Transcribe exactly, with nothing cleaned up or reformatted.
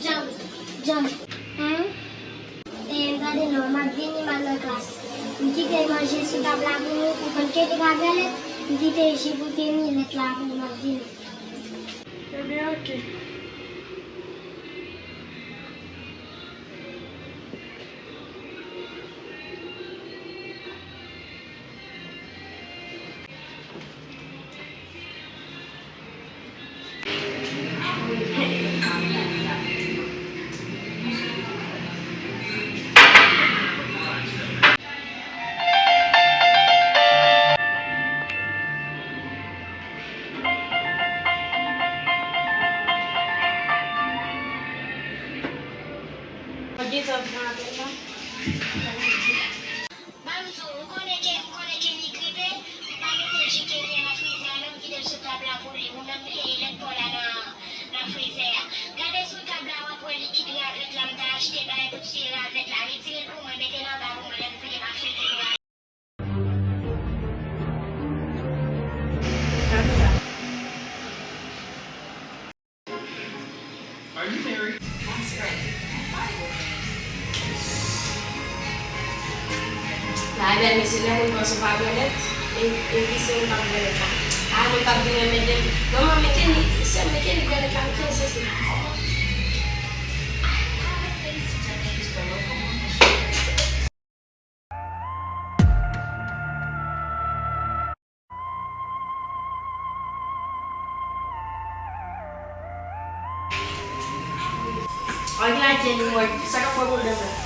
Djanm, Djanm. Hmm? E, gade non, m ap vini, m al nan klas. M kite manje sou tab la pou nou, ou konn Kenny pa gen lèt, m kite ji pou Kenny, lèt la pou m ap vini. Ebyen, oke. Ou gentan pran apèl la? Ban m di w, ou konnen ke, ou konnen Kenny gripe, m pa mete ji Kenny an nan frizè a non, m kite l sou tab la pou li. Ou menm, e, lèt pa w la nan, nan frizè a. Gade sou tab la, w ap wè likid ravèt la m t achte bay pou tiye ravèt la. Retire l pou mwen, mete l anba pou mwen, lè m vini m ap fete pou La, ebyen, mesye, lè moun panse w pa bèlèt, e, e ki se moun k ap bèlèt la. A, moun k ap vin anmède m. Manman, men Kenny, sè m, men Kenny bèlèt la, men Kenny se se. An gen a Jenny mwen, sa k ap pran pwoblèm la?